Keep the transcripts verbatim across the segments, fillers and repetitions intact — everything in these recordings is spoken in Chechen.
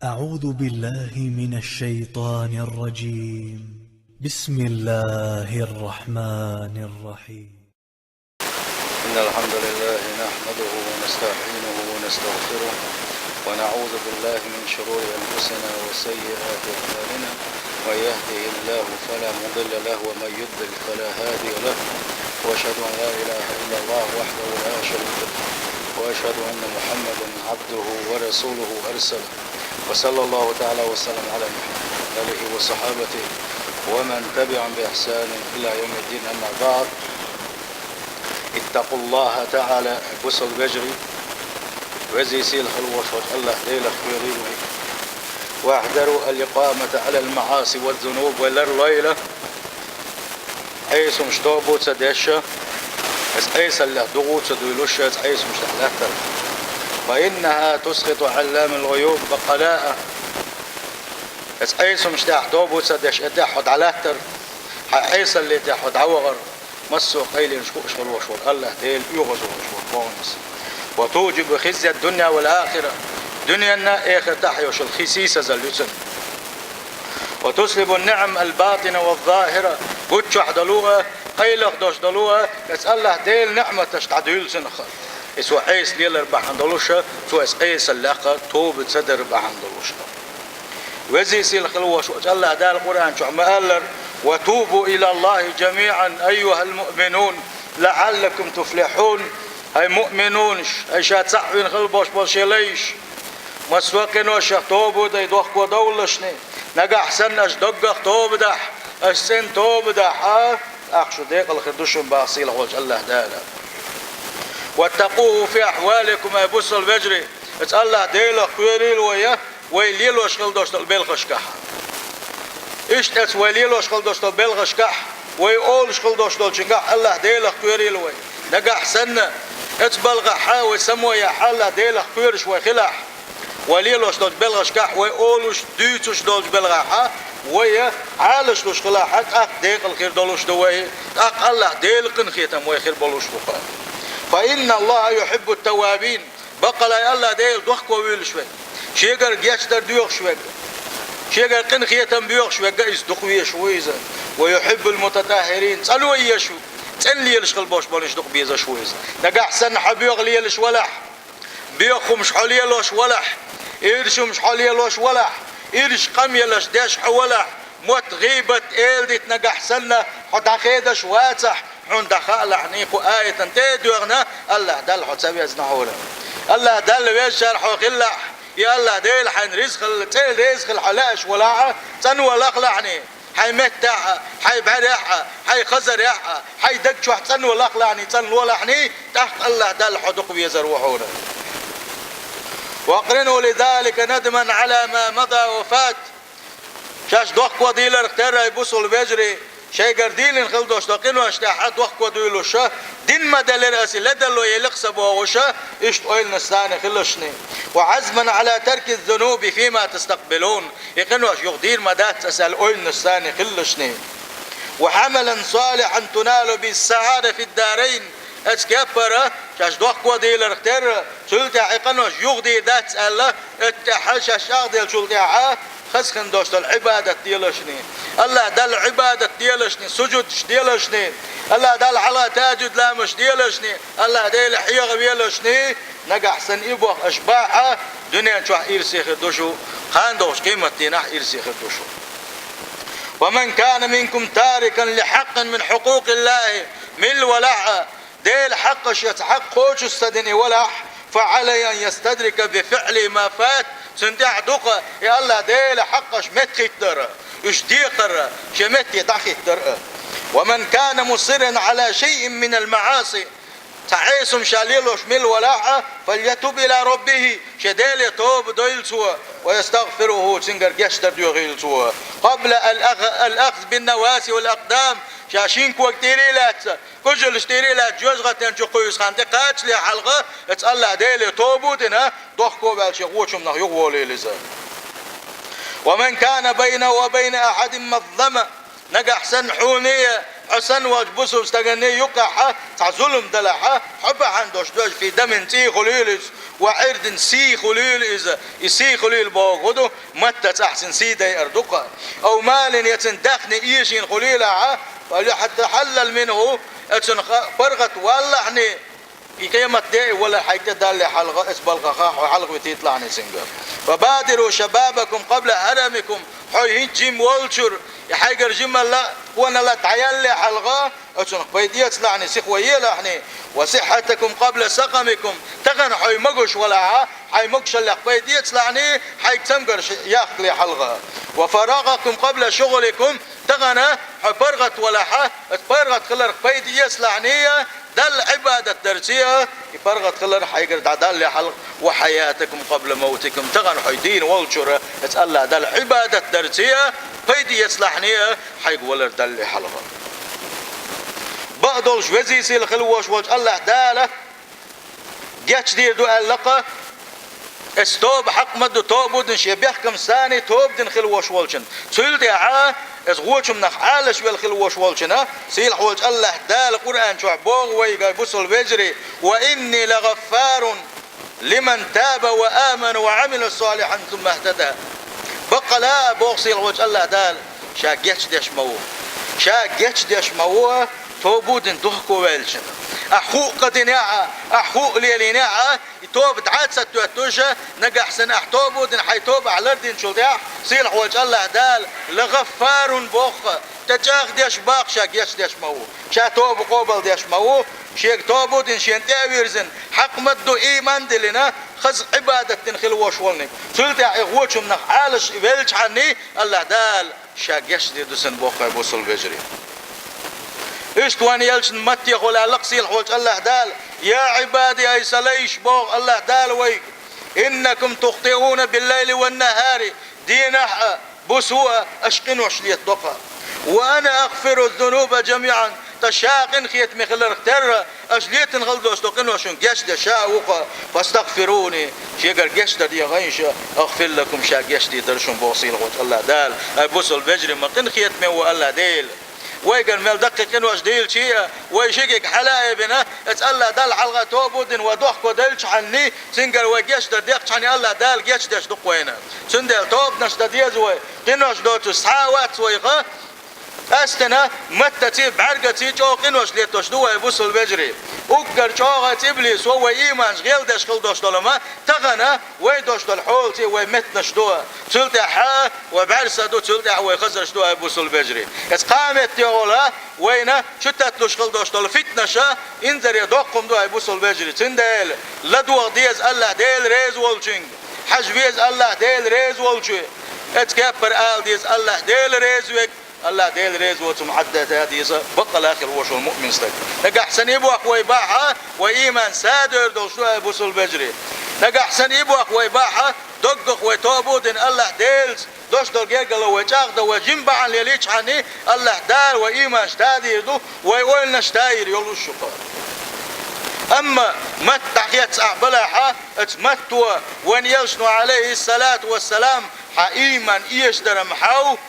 أعوذ بالله من الشيطان الرجيم. بسم الله الرحمن الرحيم. إن الحمد لله نحمده ونستعينه ونستغفره، ونعوذ بالله من شرور أنفسنا وسيئات أعمالنا. من يهده الله فلا مضل له، ومن يضلل فلا هادي له. وأشهد أن لا إله إلا الله وحده لا شريك له، وأشهد أن محمدا عبده ورسوله أرسله، وصلى الله تعالى وسلم على محمد وآله وصحابته ومن تبعهم بإحسان إلى يوم الدين. أما بعد، اتقوا الله تعالى, бусалба вежарий, везий-сийлахь волчу АллахӀ Делах кхерийла вай. واحذروا الإقامة على المعاصي والذنوب, вай ларлойла Ӏесамаш тоба ца деш, иза Ӏесаллех дугӀу ца дуьйлуш, иза Ӏесамаш тӀехь лаьттар. فإنها تسخط علام الغيوب, бакъалаъа. Иза Ӏесамаш тӀехь тоба ца деш, и тӀехь хьо дӀалаьттар, хьан Ӏесалле тӀехь хьо дӀавахар, массо а къайленаш хууш хила волуш волу АллахӀ Дела оьгӀазвахаш волу боху иза. وتوجب خزي الدنيا والآخرة, дуьненна а, эхартахь а йолуш йолу хи сийсазалла ю цуьнан. وتسلب النعم الباطنة والظاهرة, гуччохь долу а, къайлаха долуш долу а, иза АллахӀ Делан ниъматаш дӀадуьйлу цунах. Иза цо Ӏеса лелар бахьана долуш а, цо иза къесалла лаккха тоба ца дар бахьана долуш а. Везий-сийлахь хила волуш волчу АллахӀ Дала Къуръан чохь ма-аллара: وتوبوا إلى الله جميعا أيها المؤمنون لعلكم تفلحون. ХӀай муъминунаш, хӀай ша цхьаъ вина хила болуш болу шен лайш, массо а къиношах тоба дай, дохко довллашний, нагахь санна аша доггах тоба дахь, аша цӀена тоба дахь, а, тӀаккха шу декъала хир ду шуна боху сийлахь волчу АллахӀ Дала. واتقوه في أحوالكم, хӀай бусалба вежарий, иза АллахӀ Делах кхерийла вай, вай лелош хила долуш долу белхашкахь. Иштта иза вай лелош хила долуш долу белхашкахь, вай олуш хила долуш долчуьнгахь АллахӀ Делах кхерийла вай. Нагахь санна, оцу балхахь вай само яхь АллахӀ Делах кхоьруш вай хилахь, вай лелош долчу белхашкахь, вай олуш, дуьйцуш долчу белхахь, вай Ӏалаш луш хилахь, тӀаккха декъала хир долуш ду вай, тӀаккха АллахӀ Делан къинхетам вай хир болуш бу-кх. فإن الله يحب التوابين. Баккъалла АллахӀ Дела дохко вуьйлуш вай, Шегара гечдар доьхуш верг, Шегара къинхетам боьхуш верг, иза дукха везаш ву иза. ويحب المتطهرين, цӀано езаш ву, цӀена лелаш хила болуш болуш дукха безаш ву иза. Нагахь санна хьо боьха лелаш валахь, боьха хӀумаш хьо лелош валахь, ирча хӀумаш хьо лелош валахь, ирча къамелаш деш хьо валахь, мотт, гӀийбат, эладита нагахь санна хьо дӀахедаш вацахь, хьуна дӀахаалахьний, кху аятан тӀе а доьгӀна, АллахӀ Далла хьо ца везна хьуна. АллахӀ Далла везачара хьо хилалахь, и АллахӀ Дела хьайна ризкъал цӀе реза хила хьо лаьаш валахь а, цӀанво лахалахьний, хьайн меттехь а, хьайн бӀаьрехь а, хьайн хазарехь а, хьайн даг чохь цӀанво лахалахьний, цӀанлолахьний, тӀаккха АллахӀ Далла хьо дукха везар ву хьуна. واقرنوا لذلك ندما على ما مضى وفات. Шаьш дохко дийларх терра, хӀай бусалба вежарий, шайгара дийлина хила долуш долу къинош тӀехь а дохко дуьйлуш а, дин ма-деллара аса ледарло елла-кх сан бохуш а, иштта ойланаш царна хилалашний. وعزما على ترك الذنوب فيما تستقبلون. И къинош юха дийр ма дац аса аьлла ойланаш царна хилалашний. وعملا صالحا تنال به السعادة في الدارين. Оцу кеппара шаьш дохко дийларх терра, цул тӀаьхьа и къинош юха дийр дац аьлла, оцу тӀаьхьа шаьш чӀагӀделлачул тӀаьхьа хазахина долуш долу Ӏибадат делашний, АллахӀ Далла Ӏибадат делашний, сужудаш делашний, АллахӀ Далла хьалха тажуд-ламазаш делашний, АллахӀ Дела хьехавелашний, нагахь санна и боху аша бахь а, дуьнен чохь ирсе хир ду шу, кхана долчу къематдийнахь ирсе хир ду шу. ومن كان منكم تاركا لحق من حقوق الله, милла валахь а, Делан хьакъаш я цхьа хьакъ кхочуш ца дина и валахь, فعليه أن يستدرك بفعله ما فات, цунна тӀехь ду-кх и АллахӀ Делан хьакъаш меттахӀиттар, уьш декхар, шен метте дӀахӀиттар а. ومن كان مصرا على شيء من المعاصي, цхьа Ӏеса хӀума ша лелош милла валахь а, فليتب إلى ربه, шен Деле тоба дойла цо, ويستغفره, цуьнгара гечдар доьхийла цо. قبل الأخ-, الأخذ بالنواصي والأقدام, ша шин ког тӀера а лаьцна, куьжалш тӀера а лаьцна жоьжахатен чу кхуьйсу хан тӀе кхачале хьалха, оцу АллахӀ Деле тоба а дина, дохко а ваьлла шен гӀочу хӀуманах юхаволийла иза. ومن كان بينه وبين أحد مظلمة, нагахь санна хьуний, хьо санна волчу бусалба стагана юккъехь цхьа зулам далахь, хьо бахьана долуш доьжна, في دم, цӀий хуьлийла иза, وعرض сий хуьлийла иза, и сий хуьлийла бохург хӀун ду, маттаца ахь цуьнан сий дайар ду-кх. أو مال я цуьнан даьхни эшийна хуьлийла ахь, فليتحلل منه, оцунах паргӀат валахьний, и къематде а валар хьайга тӀе далале хьалха, оцу балхах хьо хьалхавитийталахьний цуьнга. وبادروا شبابكم قبل هرمكم, хьо хӀинца жима волчуьра, и хьайгара жималла а, къоналла а дӀаялале хьалха, оцунах пайда эцалахьний, сихо елахьний. وصحتكم قبل سقمكم, тахана хьо могуш валахь, хьайн могушаллех пайда эцалахьний, хьайга цамгарш яхкале хьалха. وفراغكم قبل شغلكم, тахана хьо паргӀат валахь, оцу паргӀат хиларх пайда эцалахьний, Далла Ӏибадат дарца, и паргӀат хилар хьайгара дӀадалале хьалха. وحياتكم قبل موتكم, тахана хьо дийна волчуьра, оцу АллахӀ Далла Ӏибадат дарца пайда эцалахьний, хьайга валар далале хьалха. Бакъдолуш везий сийлахь хила вош волчу АллахӀ Дала гечдийр ду аьлла-кх, оцу тоба хьакъ ма ду, тоба дина шен бехкамца санний тоба дина хила вош волчунна. Цул тӀаьхьа оцу гӀочунах Ӏалашвелла хила вош волчунна, сийлахь волчу АллахӀ Дала Къуръан чохь боху вайга, бусалба вежарий: وإني لغفار لمن تاب وآمن وعمل صالحا ثم اهتدى. Баккъала а боху сийлахь волчу АллахӀ Дала, ша гечдеш ма ву. Ша гечдеш ма ву, тоба дина дохко ваьллачунна. Ахь хӀуъа къа динехь а, ахь хӀуъа лелийнехь а, и тоба дӀа а ца тоьттуш, нагахь санна ахь тоба дина, хьайн тоба ахь лардинчул тӀаьхьа, сийлахь волчу АллахӀ Дала: لغفار боху, тӀе чӀагӀдеш баккха, ша гечдеш ма ву. Ша тоба къобалдеш ма ву, шега тоба дина, шена тӀе а вирзина, хьакъ ма ду, ийман а диллина, хаза Ӏибадат дина хила вош волниг. Цул тӀаьхьа и гӀочунах Ӏалашвелча хьанний, АллахӀ Дала ша гечдийр ду цунна боху, бусалба вежарий. Иштта вайн элчанна маттехула аьлла-кх сийлахь волчу АллахӀ Дала: يا عبادي, ай сан лайш, боху АллахӀ Дала вайга, إنكم تخطئون بالليل والنهار, дийнахь а, буса а аша къинош летадо-кх. وأنا أغفر الذنوب جميعا, ткъа ша къинхетаме хиларх терра, аша летийна хила долуш долу къинош шуна гечдеш ша а ву-кх. فاستغفروني, шегара гечдар де вайна ша, أغفر لكم, ша гечдийр дара шуна боху сийлахь волчу АллахӀ Дала. Ай бусалба вежарий, ма къинхетаме ву АллахӀ Дела. Вайгара мел даккхий къинош дийла чий а, вай шегиг хьала а бина, оцу АллахӀ Далла хьалха тоба дина вай дохко делча хьанний, цуьнгара вай гечдар дехча хьанний, АллахӀ Дала гечдеш ду-кх вайна. Цундела тобанаш дан деза вай, къинош доцуш схьа а вац вайх, къаьстина маттаций, бӀаьргаций чӀогӀа къинош летош ду вай, бусалба вежарий. Уггар чӀогӀа иблисо вай ийманаш гӀелдеш хила долуш долу ма, тахана вай долуш долу хьолаций вай меттанаш ду. Цул тӀаьхьа вай бӀаьрса ду, цул тӀаьхьа вай хазарш ду, ай бусалба вежарий. Эцу кхаа меттехула вайна чу татталуш хила долуш долу фитнаша инзаре доккхум ду, ай бусалба вежарий. Цундела ладогӀа деза АллахӀ Дела реза волчуьнга, хьажа веза АллахӀ Дела реза волчуьнга. Эцу кеппара ала деза АллахӀ Дела реза верг, АллахӀ Дела реза воцург Ӏадда а деза, баккъала хила вош волу муъмин стаг. Нагахь санна и боху вай бахьа, вай ийман садер долуш ду, ай бусалба вежарий. Нагахь санна и боху вай бахьа, доггах вай тоба а дина АллахӀ Делаца, долуш долу гергало вай чӀагӀдан, вай жима бахьана лелийча хьанний, АллахӀ Дала вай ийманаш тадийр ду, вай ойланаш тайийр йолуш ю-кх. Амма матта дӀахецна ахь балахьа, оцу матто вайн элчано, Ӏалайхиссалату вассалам, хьан ийман эшадаран хьов,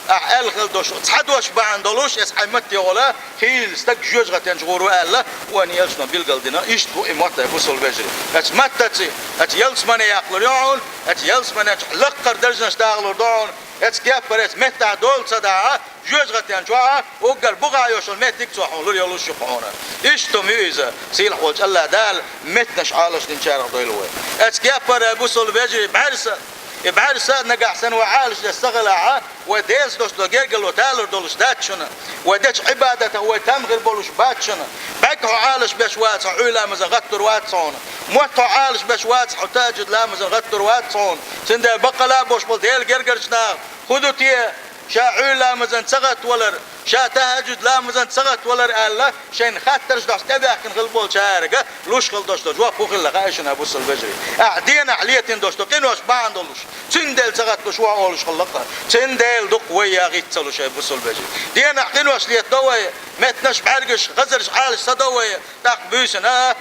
ахь аьлла хила долуш, цхьа дош бахьана долуш, эцу хьайн маттехула хийла стаг жоьжахатенчу гӀур ву аьлла, вайн элчано билгалдина. Иштта бу и мотт, ай бусалба вежарий. Эцу маттаций, эцу ялсамане яккхалур ю хьуна, эцу ялсаманечу лаккхара даржанаш дагӀалур ду хьуна, эцу кеппара эцу меттехь дола ца дахьа, жоьжахатен чохь а, уггар бухахь йолуш йолу меттиг цо хьуна лур йолуш ю-кх хьуна. Иштта хӀума ю иза, сийлахь волчу АллахӀ Дала меттанаш Ӏалашдинчарах дойла вай. Эцу кеппара, ай бусалба вежарий, бӀаьрса, и бӀаьрса а нагахь санна вай Ӏалашдеш ца хилахь, вай Делаца долуш долу гергало талур долуш дац шуна. Вай дечу Ӏибадатах вай там хир болуш бац шуна. БӀаьрг хьо Ӏалашбеш вацахь, хьо Ӏуьйра ламазан гӀаттур вац хьуна. Мотт хьо Ӏалашбеш вацахь, хьо тахӀажуд ламазан гӀаттур вац хьуна. Цундела баккъала а болуш болу Делан гергарчу наха хӀун ду те, ша Ӏуьйра ламазан ца гӀаттавалар, ша тахӀажуд ламазан ца гӀаттавалар аьлла, шайна хаттарш дохьуш тӀебаьхкина хила болчаьрга луш хила долуш долу жоп хӀун хилла хаьа шуна, бусалба вежарий? Ахь денахь летийна долуш долу къинош бахьана долуш, цундела ца гӀатталуш ву хьо олуш хилла-кх. Цундела ду-кх вай яхийтта ца луш, ай бусалба вежарий. Денахь къинош летадо вай, меттанаш, бӀаьргаш, хазарш Ӏалаш ца до вай, тӀаккха буьйсанна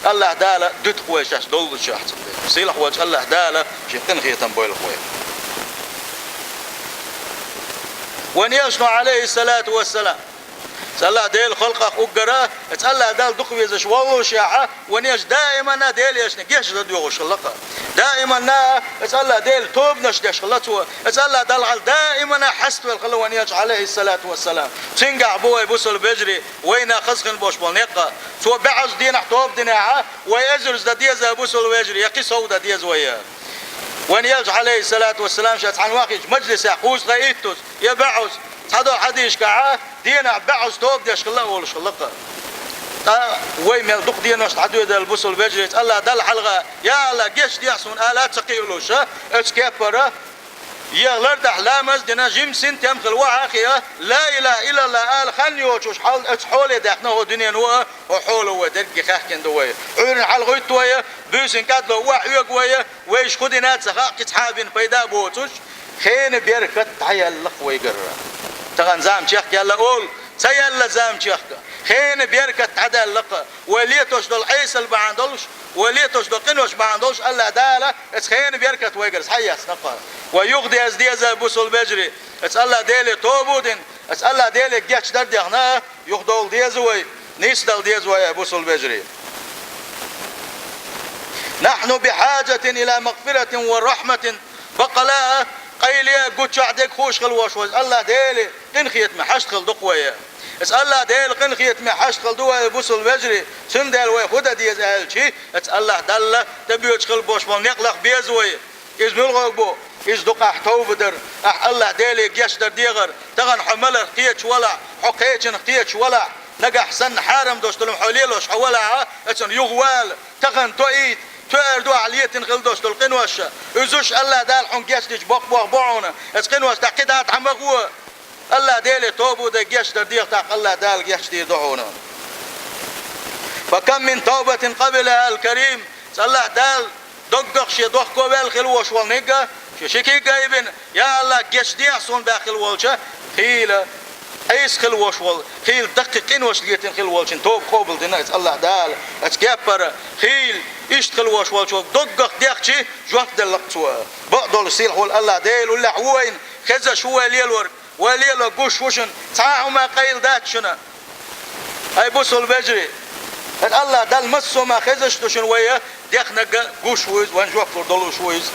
АллахӀ Дала дуьту-кх вай шаьш доллучохь цундела. Сийлахь волчу АллахӀ Дала шен къинхетам бойла-кх вай. Вайн элчано, Ӏалайхиссалату вассалам, Цу АллахӀ Делан халкъах уггар, цу АллахӀ Далла дукха везаш воллушехь, ванеж даимана Делан элчанна гечдар доьхуш хилла-кх. Даимана цу АллахӀ Делан тобанаш деш хилла цо. Цу АллахӀ Далла хьалха даимана хьаставелла хилла ванеж, Ӏалайхиссалату вассалам. Цунгахь бу вай, бусалба вежарий, вайна хаза хинна болуш болу некъ. Цо бӀозза дийнахь тоба динехь, вай эзарза дан деза, бусалба вежарий, я кхин сов дан деза вай. Вайн элча, Ӏалайхиссалату вассалам, ша цхьана вахийтинчу мажлисехь кхузткъе иттаза я бӀозза, цхьадолу хьадисашкахь, дийнахь бӀозза тоба деш хилла а олуш хилла-кх. Ткъа вай мел дукха денош дӀадоьдуш, бусалба вежарий, цу АллахӀ Далла хьалха, я АллахӀ, гечдехьа суна ала а ца кхиалуш, оцу кеппара ехалар тӀехь ламаз а дина, жимма синтем хилла вахьа а хиъна, ла илаха иллаллахӀ ала хан йоцуш хьал оцу хьоле даьхна хӀокху дуьнено а, хӀокху хьоло вай дерриге хаьхкина ду вай. Ӏуьйранна хьалагӀовтта вай, буьйсанна кӀадло охьаоьгу вай, вайша хӀун дина а ца хаьа, кхин цхьа а бина пайда а боцуш, хенан беркат дӀаяьлла-кх вайгара. Тахана зама чекхъяьлла олу, ца яьлла зама чекхъяьлла. Хенан беркат дӀадаьлла-кх, вай летош долу Ӏесалла бахьана долуш, вай летош долу къинош бахьана долуш, АллахӀ Дала оцу хенан беркат вайгара схьаэцна-кх. Вай юхадерза деза, бусалба вежарий, оцу АллахӀ Деле тоба а дина, оцу АллахӀ Деле гечдар а дехна, юхадовла деза вай, нисдала деза вай, бусалба вежарий. نحن بحاجة إلى مغفرة ورحمة. Баккъала а, къайле а, гуччохь дерг хууш хилла волуш волчу АллахӀ Деле къинхетаме хьашт хилла ду-кх вай. Оцу АллахӀ Деле къинхетаме хьашт хилла ду вай, бусалба вежарий, цундела вай хӀун дан деза аьлча, оцу АллахӀ Далла тӀебоьдуш хилла болуш болу некъ лаха беза вай. Иза муьлхарг бу? Иза ду-кх ахь тоба дар, ахь АллахӀ Деле гечдар дехар. Тахана хьо маларх кхеташ валахь, хьо кхечанах кхеташ валахь, нагахь санна хьарам долуш долу хьо лелош хьо валахь, оцунна юхавала, тахана тоийта, тоьар ду ахь летийна хилла долуш долу къинош. Уьш АллахӀ Дала хьуна гечдича боккха бохам бу хьуна, оцу къиношна кхидӀа дӀа ма гӀо. АллахӀ Деле тоба дан, гечдар деха, тӀаккха АллахӀ Дала гечдийр ду хьуна. فكم من توبة قبلها الكريم. Цу АллахӀ Дала доггах шен дохко ваьлла хилла волуш волу нигга, шен ши киг айбина, я АллахӀ, гечдехьа суна баьхна хилла волчу, хийла Ӏеса хилла волуш волу, хийла даккхий къинош летийна хилла волчун тоба къобалдина оцу АллахӀ Дала, оцу кеппара, хийла иштта хилла волуш волчу доггах дехча, жоп делла-кх цо. Бакъдолуш сийлахь волу АллахӀ Дела уллехь ву вайна, хезаш ву вай лелорг. Вай лело гуш ву шуна, цхьа а хӀума къайла дац шуна. Ай, бусалба вежарий, хӀара АллахӀ Далла массо а хӀума хезаш ду шуна вай, дехнарг гуш ву иза, вайн жоп лур долуш ву иза.